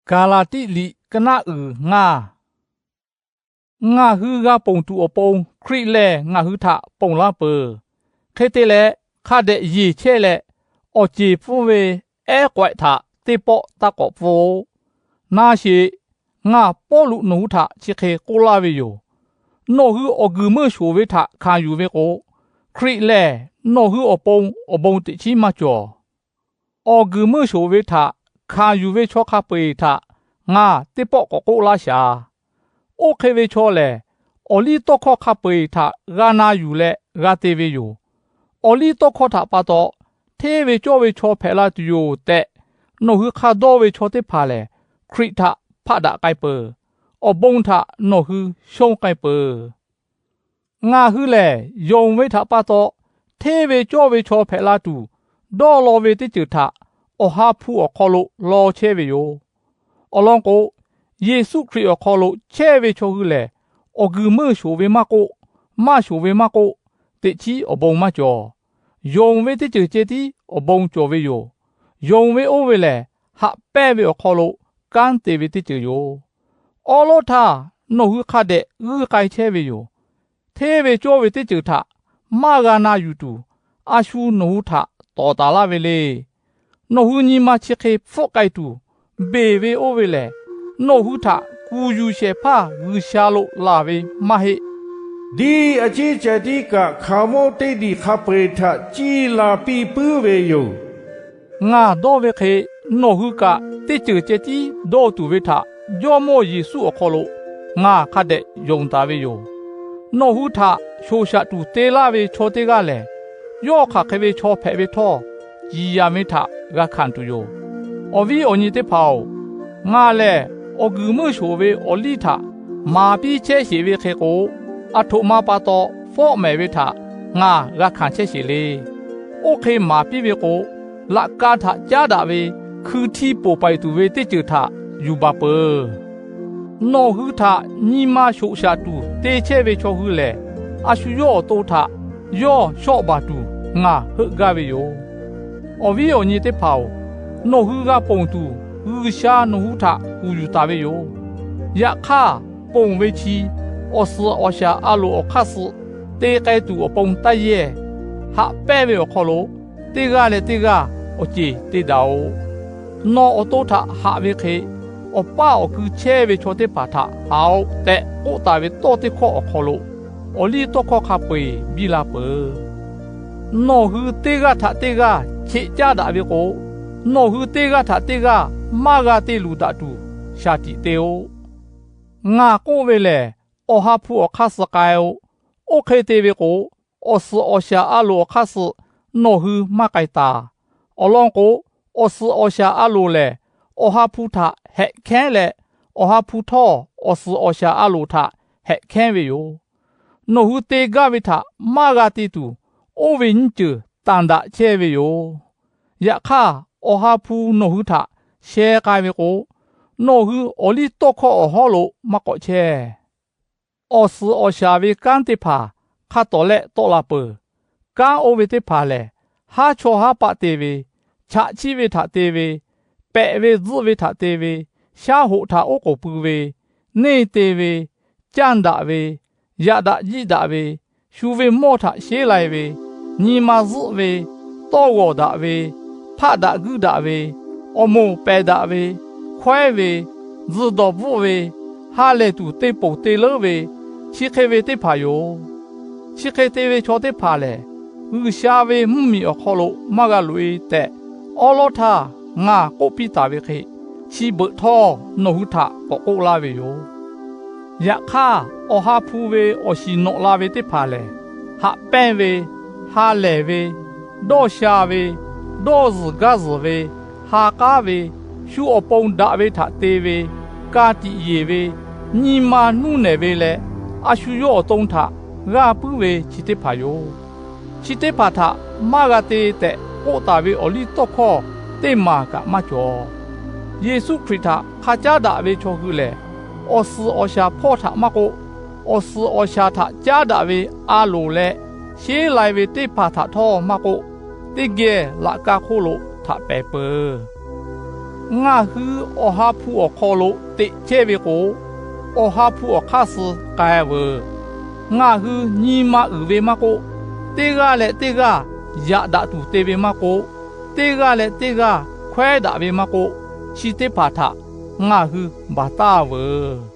Gaˍlaˍtiˆ liꞈ k'aˉ naˆ uiˍ ngaˇ. Ngaˬ hui g'a ponˬ tuˬ awˬ pon Hkriꞈ lehˬ ngaˬ hui htaꞈ ponˬ laˇ peuˬ. Hk'e te leh, hk'a dehꞈ yeˬ chehˇ leh, awˬ ceˬ pfuhˇ ve ehˉ k'awehꞈ htaꞈ teˇ pawˆ taˇ k'awꞈ pfuhˇ-oˆ. Na sheˍ, ngaˬ Pawˇluꞈ nawˬ hui htaꞈ chi hk'e k'oˆ laˇ ve yoˬ. Nawˬ hui awˬ guiˬ meuˇ shoˍ ve htaꞈ hkanˍ yuˬ ve k'o, Hkriꞈ lehˬ nawˬ hui awˬ pon awˬ bon teꞈ chiˉ maˇ cawˬ. Awˬ guiˬ meuˇ shoˍ ve htaꞈ hkanˍ yuˬ ve chaw hk'a peu-eˬ htaꞈ ngaˬ teˇ pawˆ k'awꞈ k'oˆ laˇ shaˍ. Oˇ hk'e ve chaw lehˬ, awˬ liˇ tawˇ hkawˇ hk'a peu-eˬ htaꞈ g'a na yuˬ leh g'a te ve yoˬ. Awˬ liˇ tawˇ hkawˇ htaꞈ pa taw hteˇ ve cawˇ ve chaw hpehꞈ la tuˬ yoˬ tehꞈ, nawˬ hui hk'a dawˇ ve chaw teˇ hpaˍ lehˬ, Hkriꞈ htaꞈ hpaˆ daꞈ k'ai peuˬ. Awˬ bon htaꞈ nawˬ hui shonˇ k'ai peuˬ. Ngaˬ hui lehˬ, yonˍ ve htaꞈ pa taw hteˇ ve cawˇ ve chaw hpehꞈ la tuˬ, dawˇ law ve teˇ ceuˬ htaꞈ Awˬ ha hpu awˬ hk'aw lo law chehˇ ve yoˬ. Awˬ lawn k'o, Yeˍsuˆ Hkriꞈ awˬ hk'aw lo chehˇ ve chaw hui lehˬ, awˬ guiˬ meuˇ shoˍ ve maˇ k'oˆ, maˇ shoˍ ve maˇ k'oˆ, teꞈ chiˉ awˬ bon maˇ cawˬ. Yonˍ ve teˇ ceuˬ ceh tiˉ awˬ bon cawˬ ve yoˬ. Yonˍ ve oˇ ve lehˬ, haꞈ pehnˇ ve awˬ hk'aw lo kanˉ te ve teˇ ceuˬ yoˬ. Awˉ lawˉ htaˇ, nawˬ hui hk'a dehꞈ g'uiˇ k'ai chehˇ ve yoˬ. Hteˇ ve cawˇ ve teˇ ceuˬ htaꞈ maˇ g'a na yuˬ tuˬ, a shu nawˬ hui htaꞈ tawˍ taˍ laˇ ve le. Nawˬ hui nyi ma chi hk'e hpfuhˆ k'ai tuˬ, beˬ ve oˇ ve lehˬ, nawˬ hui htaꞈ kuˬ yuˬ shehˍ hpaˇ G'uiˬsha lo laˬ ve maˇ heˆ. Diˇ a ciˉ ceh tiˉ kaꞈ hkaoˍmonˇ teˇ diˬ hk'a peu-eˬ htaꞈ ciˇ la piˇ puiˉ ve yoˬ. Ngaˬ dawˇ ve hk'e, nawˬ hui kaꞈ teˇ ceuˬ ceh tiˉ dawˇ tuˬ ve htaꞈ Jawˇmawˇ Yeˍsuˆ awˬ hk'aw lo ngaˬ hk'a dehꞈ yonˍ taˍ ve yoˬ. Nawˬ hui htaꞈ shoˍ shaꞈ tuˬ te laˇ ve chaw teˇ g'aˇ lehˬ, yawˇ hk'aˬ hk'e ve chaw hpehꞈ ve htawˇ, ciˍ yanˍ ve htaꞈ g'a hkanˍ tuˬ yoˬ. Awˬ viˉ awˬ nyi teˇ hpaˍ-oˬ, ngaˬ lehˬ awˬ guiˬ meuˇ shoˍ ve awˬ liˇ htaꞈ maˍ piˇ chehˇ sheˍ ve hk'e k'o, aˬ htoꞈ ma pa taw fawˆ mehˍ ve htaꞈ ngaˬ g'a hkanˍ chehˇ sheˍ le. Oˇ hk'e maˍ piˇ ve k'o, laꞈ ka htaꞈ caˉ daꞈ ve hkui htiˇ poˬ paiˍ tuˬ ve teˇ ceuˬ htaꞈ yuˬ baˬ peuˬ. Nawˬ hui htaꞈ nyi ma shoꞈ shaꞈ tuˬ te chehˇ ve chaw hui lehˬ, a shu yawˇ awˬ to htaꞈ yawˇ shawˆ baˬ tuˬ ngaˬ heuˆ gaˇ ve yoˬ. Awˬ viˉ awˬ nyi teˇ hpaˍ-oˬ, nawˬ hui g'a ponˬ tuˬ G'uiˬsha nawˬ hui htaꞈ kuˬ yuˬ taˍ ve yoˬ. Yaꞈ hk'aˇ, ponˬ ve chi awˬ suhˍ awˬ shaˍ a loˍ awˬ hk'aˇ suh te k'ai tuˬ awˬ pon taˇ yehˇ. Haꞈ pehnˇ ve awˬ hk'aw lo teˇ g'aˇ leh teˇ g'aˇ awˬ ceˬ te daꞈ-oꞈ. Nawˬ awˬ to htaꞈ haꞈ ve hk'e, awˬ paˇ awˬ kui chehˇ ve chaw teˇ hpaˍ htaꞈ haꞈ-oꞈ tehꞈ k'oˆ taˍ ve tawˇ teˇ hkawˇ awˬ hk'aw lo, awˬ liˇ tawˇ hkawˇ hk'a peu-eˬ biˇ la peuˬ. Nawˬ hui teˇ g'aˇ htaꞈ teˇ g'aˇ cheꞈ caˇ daꞈ ve k'o, nawˬ hui teˇ g'aˇ htaꞈ teˇ g'aˇ maˇ g'a te luˬ daꞈ tuˬ shaˍ tiꞈ te-o. Ngaˬ k'oˆ ve lehˬ, Awˬ ha hpu awˬ hk'aˇ suh k'ai-o. Oˇ hk'e te ve k'o, awˬ suhˍ awˬ shaˍ a loˍ awˬ hk'aˇ suh nawˬ hui maˇ k'ai taˍ. Awˬ lawn k'o, awˬ suhˍ awˬ shaˍ a loˍ lehˬ, Awˬ ha hpu htaꞈ hehꞈ hkehˉ leh, Awˬ ha hpu htawˇ awˬ suhˍ awˬ shaˍ a loˍ htaꞈ hehꞈ hkehˉ ve yoˬ. Nawˬ hui te gaˇ ve htaꞈ maˇ g'a te tuˬ, oˇ ve nyiˇ ceuˬ tanˬ daꞈ chehˇ ve yoˬ. Yaꞈ hk'aˇ, Awˬ ha hpu nawˬ hui htaꞈ sheh k'ai ve k'o, nawˬ hui awˬ liˇ tawˇ hkawˇ awˬ hawˉ lo maˇ k'awꞈ chehˇ. Awˬ suhˍ awˬ shaˍ ve kanˉ teˇ hpaˍ hk'a tawˍ lehˆ tawˆ la peuˬ. Kanˉ oˇ ve teˇ hpaˍ lehˬ, haˉ chawˇ haˉ paˆ te ve, chaꞈ chiˆ ve htaꞈ te ve, pehꞈ ve tzuhˆ ve htaꞈ te ve, shaˉ hoꞈ htaꞈ oˉ k'oˍ pui ve, neˇ te ve, canˇ daꞈ ve, yaꞈ daꞈ jiˆ daꞈ ve, shu ve mawˇ htaꞈ sheˉ lai ve, nyi ma zuhˆ ve, tawˇ g'awˬ daꞈ ve, hpaˆ daꞈ guiˇ daꞈ ve, awˬ moˍ pehˬ daꞈ ve, hkawehˉ ve, tzuhˬ dawˬ bvuhˆ ve, ha lehˬ tuˬ te ponˬ te leuˉ ve, chi hk'e ve teˇ hpaˍ yoˬ. Chi hk'e te ve chaw teˇ hpaˍ lehˬ, G'uiˬsha ve mvuhˇmiˬ awˬ hk'aw lo maˇ g'a loꞈ-e tehꞈ, awˉ lawˉ htaˇ ngaˬ k'oˆ piˇ taˍ ve hk'e, chi beuꞈ htawˇ nawˬ hui htaꞈ k'awꞈ k'oˆ laˇ ve yoˬ. Yaꞈ hk'aˇ, Awˬ ha hpu ve awˬ shiˍ nawꞈ la ve teˇ hpaˍ lehˬ, haꞈ pehnˇ ve, ha lehˬ ve, dawˇ sha ve, dawˇ zuhˬ gaˇ zuhˬ ve, ha k'aˉ ve, shu awˬ pon daꞈ ve htaꞈ te ve, ka tiꞈ yeˬ ve, nyi ma nuˇ nehˬ ve leh, a shu yawˇ awˬ to htaꞈ g'aˇ puiˉ ve chi teˇ hpaˍ yoˬ. Chi teˇ hpaˍ htaꞈ maˇ g'a te tehꞈ k'oˆ taˍ ve awˬ liˇ tawˇ hkawˇ teˇ maˬ kaꞈ maˇ cawˬ. Yeˍsuˆ Hkriꞈ htaꞈ hk'a caˉ daꞈ ve chaw hui lehˬ, awˬ suhˍ awˬ shaˍ hpawˇ htaꞈ maˇ k'oˆ, awˬ suhˍ awˬ shaˍ htaꞈ caˉ daꞈ ve a loˍ leh sheˉ lai ve teˇ hpaˍ htaꞈ htawˇ maˇ k'oˆ, teˇ geh laꞈ ka hk'oˆ lo htaꞈ pehˍ peuˬ. ngaˬ hui Awˬ ha hpu awˬ hk'aw lo teꞈ chehˇ ve k'o, Awˬ ha hpu awˬ hk'aˇ suh k'ai veuˬ. Ngaˬ hui nyi ma uiˍ ve maˇ k'oˆ, teˇ g'aˇ leh teˇ g'aˇ yaꞈ daꞈ tuˬ te ve maˇ k'oˆ, teˇ g'aˇ leh teˇ g'aˇ hkawehˉ daꞈ ve maˇ k'oˆ, chi teˇ hpaˍ htaꞈ ngaˬ hui baˬ taˉ veuˬ.